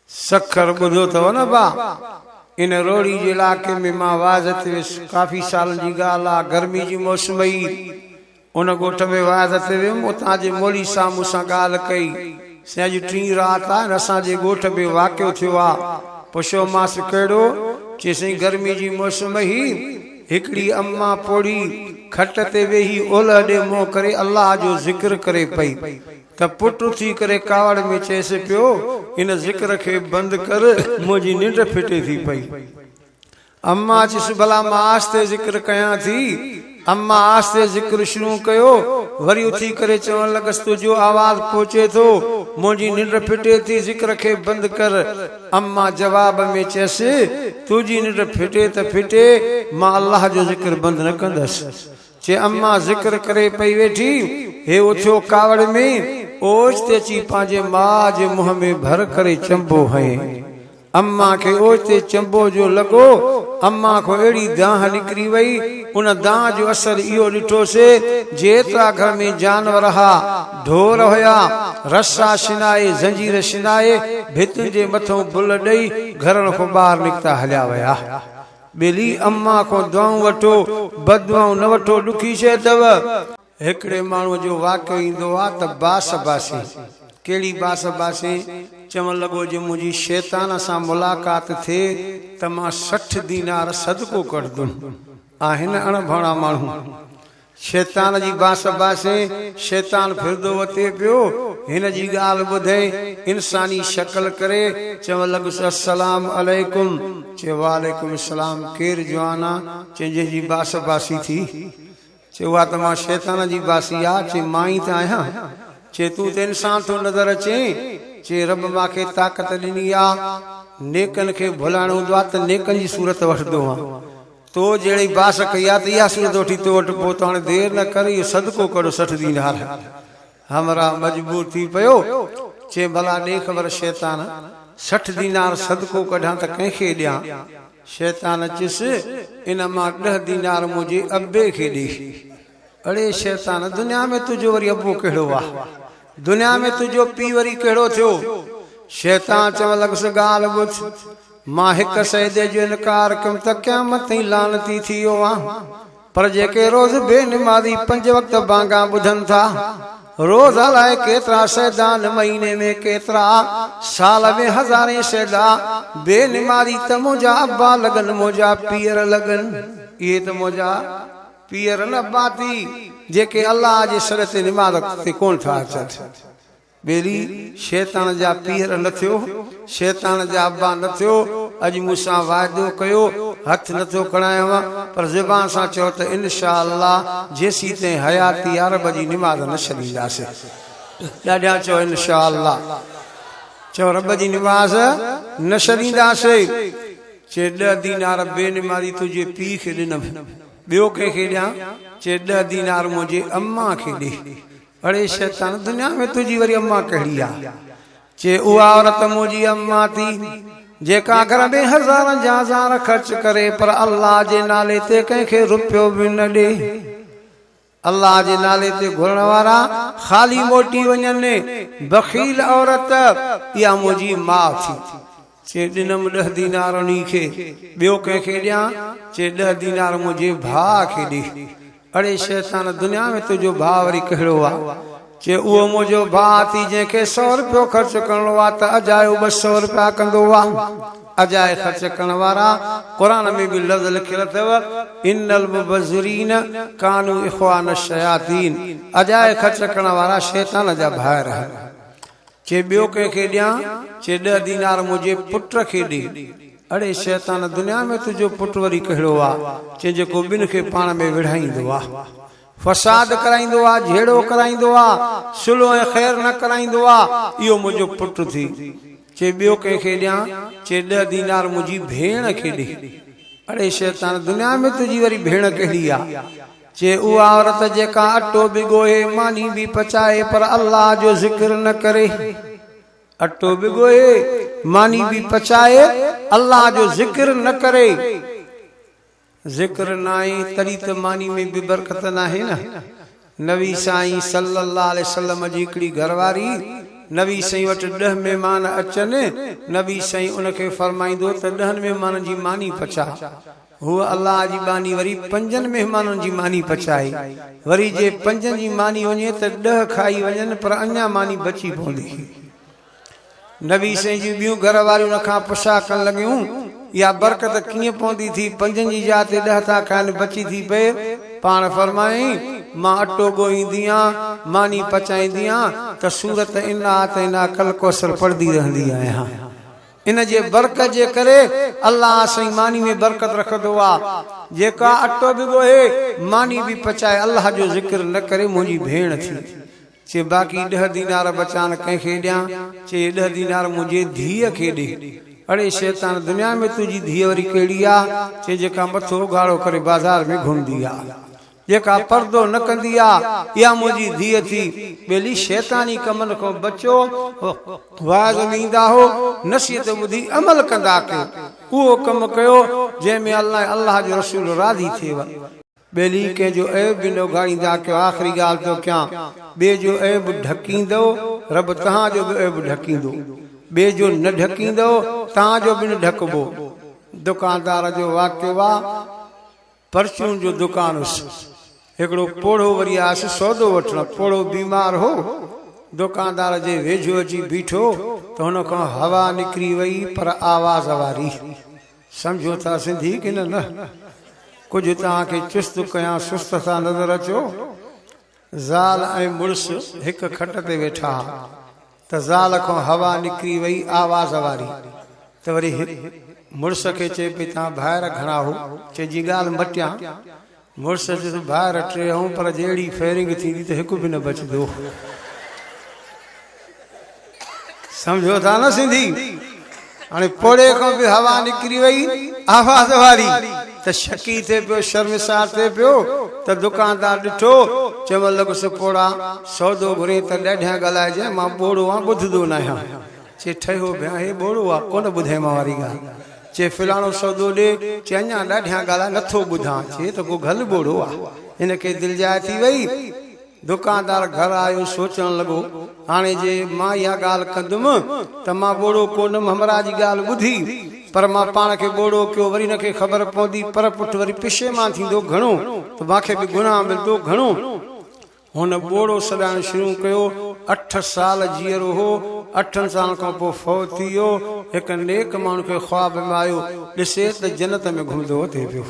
سکر ٻڌو اٿو نه ڀا؟ ان روهڙي جي علائقي ۾ مان واعظ تي ويس، ڪافي سالن جي ڳالهه آ، گرمي جي موسم هئي، ان ڳوٺ ۾ واعظ تي ويم، اتان جي مولوي صاحب مون سان ڳالهه ڪئي، سائين اڄ ٽين رات آ ۽ اسان جي ڳوٺ ۾ واقعو ٿيو آ، پڇيومانس ڪهڙو؟ چي سائين گرمي جي موسم هئي، هڪڙي اما پوڙهي کٽ تي ويهي اولهه ڏي منهن ڪري الله جو ذڪر ڪري پئي، ته پٽ اٿي ڪري ڪاوڙ ۾ چيس پيو، ان ذڪر کي بند ڪر، منهنجي ننڊ ڦٽي ٿي پئي. اما چيس، ڀلا مان آهستي ذڪر ڪيان ٿي. اما آهستي ذڪر شروع ڪيو، وري اٿي ڪري چوڻ لڳس، تنهنجو آواز پهچي ٿو، منهنجي ننڊ ڦٽي ٿي، ذڪر کي بند ڪر. اما جواب ۾ چيس، تنهنجي ننڊ ڦٽي ته ڦٽي، مان الله جو ذڪر بند نه ڪندس. چي اما ذڪر ڪري پئي ويٺي، هي اٿيو ڪاوڙ ۾، اوچتي اچي پنهنجي ماء جي منهن ۾ ڀر ڪري چنبو هنئين. اما کي اوچتي چنبو جو لڳو، اما کان اهڙي دانهن نڪري وئي، ان دانهن جو اثر اهو ڏٺوسي، جيترا گهر ۾ جانور ها، ڍور هيا، رسا شنائي، زنجير شنائي، ڀتين جي مٿئون بل ڏئي، گهرن کان ٻاهر نڪتا هليا ويا. ٻيلي اما کان دعائون وٺو، بددعائون نه وٺو، ڏکي شيء اٿو. هڪڙي ماڻهوء جو واقعو ايندو آ ته باس باسي. ڪهڙي باس باسي؟ چوڻ لڳو جي منهنجي شيطان سان ملاقات ٿئي ته مان 60 دينار صدقو ڪڍندم. آهن اڻ ڀڻا ماڻهو. شيطان جي باس باسين، شيطان ڦرندو وتي پيو، هن جي ڳالهه ٻڌئين، انساني شڪل ڪري، چوڻ لڳس السلام عليڪم، چي وعليڪم السلام، ڪير جوان آ؟ چي جنهن جي باس باسي ٿي، چي اها ته مان شيطان جي باسي آ، چي مان ئي ته آهيان، چي تون ته انسان ٿو نظر اچين، چي رب مان کي طاقت ڏني آ، نيڪن کي ڀلائڻو هوندو آ ته نيڪن جي صورت وٺندو آن. تو جهڙي باس ڪئي آ ته اها صورت وٺي تو وٽ پهتو، هاڻي دير نه ڪر اهو صدقو ڪڍ 60 دينار. همراهه مجبور ٿي پيو، چي ڀلا ڏي خبر شيطان، 60 دينار صدقو ڪڍان ته ڪنهن کي ڏيان؟ شيطان چيس، ان مان ڏهه دينار منهنجي ابي کي ڏي. اڙي شيطان دنيا ۾ تنهنجو وري ابو ڪهڙو آ؟ دنيا ۾ تنهنجو پيء وري ڪهڙو ٿيو؟ شيطان چوڻ لڳس ڳالهه ٻڌ، مان هڪ سجدي جو انڪار ڪيم ته قيامت تائين لعنتي ٿي ويو آهيان، پر جيڪي روز بي نمازي پنج وقت بانگان ٻڌن ٿا، روز الائي ڪيترا سجدا آهن، مهيني ۾ ڪيترا، سال ۾ هزارين سجدا، بي نمازي ته منهنجا ابا لڳن، منهنجا پيئر لڳن، اهي ته منهنجا پيئر نه ابا ٿي، جيڪي الله جي سڏ تي نماز تي ڪونه ٿا اچن. ٻيلي، شيطان جا پيئر نه ٿيو، شيطان جا ابا نه ٿيو، اڄ مون سان وعدو ڪيو، هٿ نه ٿو کڻايانو، پر زبان سان چئو ته انشاء الله جيسيتائين حياتي آ رب جي نماز نه ڇڏينداسين. ڏاڍيان چئو انشاء الله. چئو رب جي نماز نه ڇڏينداسين. چي ڏهه دينار بي نمازي تنهنجي پيء کي ڏنم، ٻيو ڪنهن کي ڏيان؟ چي ڏهه دينار منهنجي امان کي ڏي. اڙي شيطان دنيا ۾ تنهنجي وري اما ڪهڙي آ؟ چي اها عورت منهنجي اما ٿي جيڪا گهر ۾ هزارن جا هزار خرچ ڪري پر الله جي نالي تي ڪنهن کي رپيو به نه ڏي. الله جي نالي تي گهرڻ وارا خالي موٽي وڃن. بخيل عورت اها منهنجي ماء ٿي. چي ڏنم ڏهه دينار انهي کي، ٻيو ڪنهن کي ڏيان؟ چي ڏهه دينار منهنجي ڀاء کي ڏي. اڙي شيطان دنيا ۾ تنهنجو ڀاء وري ڪهڙو آ؟ چي اهو منهنجو ڀاء ٿي جنهن کي سئو رپيو خرچ ڪرڻو آ ته اجايو 200 رپيا ڪندو آ. اجائي خرچ ڪرڻ وارا قرآن ۾ به لفظ لکيل اٿو ان المبذرين ڪانوا اخوان الشياطين اجائي خرچ ڪرڻ وارا شيطان جا ڀائر آهن. چي ٻيو ڪنهن کي ڏيان؟ چي ڏهه دينار منهنجي پٽ کي ڏي. اڙي شيطان دنيا ۾ تنهنجو پٽ وري ڪهڙو آ؟ چي جيڪو ٻن کي پاڻ ۾ وڙهائيندو آ. فساد ڪرائيندو آ، جهيڙو ڪرائيندو آ، صلح ۽ خير نه ڪرائيندو آ، اهو منهنجو پٽ ٿي. چي ٻيو ڪنهن کي ڏيان؟ چي ڏهه دينار منهنجي ڀيڻ کي ڏي. اڙي شيطان دنيا ۾ تنهنجي وري ڀيڻ ڪهڙي آ؟ چي اها عورت جيڪا اٽو به ڳوهي، ماني به پچائي پر الله جو ذڪر نه ڪري. اٽو به ڳوهي، ماني به پچائي، الله جو ذڪر نه ڪري. ذڪر ناهي تڏهن ته ماني ۾ به برڪت ناهي نه. نبي سائين صلي الله عليه وسلم جي هڪڙي گهر واري نبي سائين وٽ ڏھ مهمان اچن، نبي سائين ان کي فرمائيندو ته ڏهن مهمانن جي ماني پچاء. هوء الله جي ٻانهي وري پنجن مهمانن جي ماني پچائي. وري جي پنجن جي ماني وڃي ته ڏھ کائي وڃن پر اڃا ماني بچي پوندي. نبي سائين جون ٻيون گهر واريون ان کان پڇا ڪرڻ لڳيون، اها برڪت ڪيئن پوندي ٿي، پنجن جي جاء تي ڏهه ٿا کائن، بچي ٿي پئي؟ پاڻ فرمايائين، مان اٽو ڳوهيندي آن، ماني پچائيندي آن ته سورت انا اعطيناک الڪوثر پڙهندي رهندي آهيان. ان جي برڪت جي ڪري الله سائين ماني ۾ برڪت رکندو آ. جيڪا اٽو به ڳوهي، ماني به پچائي الله جو ذڪر نه ڪري منهنجي ڀيڻ ٿي. چي باقي ڏهه دينار بچان ڪنهن کي ڏيان؟ چي اهي ڏهه دينار منهنجي ڌيء کي ڏي. اڙي شيطان دنيا ۾ تنهنجي ڌيء وري ڪهڙي آ؟ چي جيڪا مٿو اگهاڙو ڪري بازار ۾ گهمندي آ. جيڪا پردو نه ڪندي آ، اها منهنجي ڌيء ٿي. ٻيلي شيطاني ڪمن کان بچو، وعظ ۾ ايندا هو، نصيحت ٻڌي عمل ڪندا ڪيو. اهو ڪم ڪيو جنهن ۾ الله ۽ الله جو رسول راضي ٿئيو. ٻيلي ڪنهن جو عيب به نه اگهاڙيندا ڪيو آخري ڳالهه ٿو ڪيان ٻئي جو عيب ڍڪيندؤ رب توهان جو به عيب ڍڪيندو ٻئي جو نه ڍڪيندؤ توهان جو به نه ڍڪبو دڪاندار جو واقعو آ پرچون جو دڪان هيس هڪڙو پوڙهو وري آيس سودو وٺڻ پوڙهو بيمار هو دڪاندار جي ويجهو اچي بيٺو ته هن کان هوا نڪري وئي پر آواز واري. سمجهو ٿا سنڌي ڪي نه نه؟ ڪجهه توهان کي چست ڪيان سست ٿا نظر اچو. زال ۽ مڙس هڪ کٽ تي ويٺا ها ته زال کان هوا نڪري وئي آواز واري ته وري مڙس کي چئي پئي توهان ڀائر گهڻا هو؟ چئي جي ڳالهه مٽيان. مڙس چيس ڀائر ٽي آهون پر جي اهڙي فيرنگ ٿيندي ته هڪ به نه بچندو. سمجهو ٿا نه سنڌي؟ هاڻي پوڙهي کان به هوا نڪري وئي آواز واري ته شڪي ٿئي پيو شرمسار ٿئي پيو ته دڪاندار ڏٺو چوڻ لڳس پوڙها سودو گهرين ته ڏاڍيان ڳالهائجانء مان ٻوڙو آن ٻڌندو ناهيان. چي ٺهيو ڀيان هي ٻوڙو آ ڪونه ٻڌيمان واري ڳالهه. چي فلاڻو سودو ڏي، چي اڃا ڏاڍيان ڳالهاء نٿو ٻڌان، چي ته ڪو گهل ٻوڙو آ. هن کي دلجاء ٿي وئي. دڪاندار گهر آيو سوچڻ لڳو، هاڻي جي مان اها ڳالهه ڪندم ته مان ٻوڙو ڪونم همراهه جي ڳالهه ٻڌي پر مان پاڻ کي ٻوڙو ڪيو وري هن کي خبر پوندي پر پٺ وري پشيمان ٿيندو گهڻو ته مان کي به گناهه ملندو گهڻو. هن ٻوڙو سڏائڻ شروع ڪيو. اٺ سال جيئرو هو. اٺن سالن کان پوء فوت ٿي ويو. هڪ نيڪ ماڻهو کي خواب ۾ آيو. ڏسي ته جنت ۾ گهمندو وتي پيو.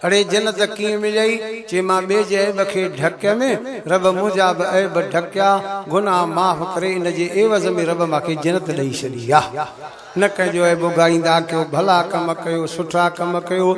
اڙي جنت ڪيئن مليئي؟ چي مان ٻئي جي عيب کي ڍڪيم، رب منهنجا به عيب ڍڪيا، گناهه معاف ڪري ان جي عيوض ۾ رب مان کي جنت ڏئي ڇڏي آ. نه ڪنهن جو عيب اگهاڙيندا ڪيو، ڀلا ڪم ڪيو، سٺا ڪم ڪيو.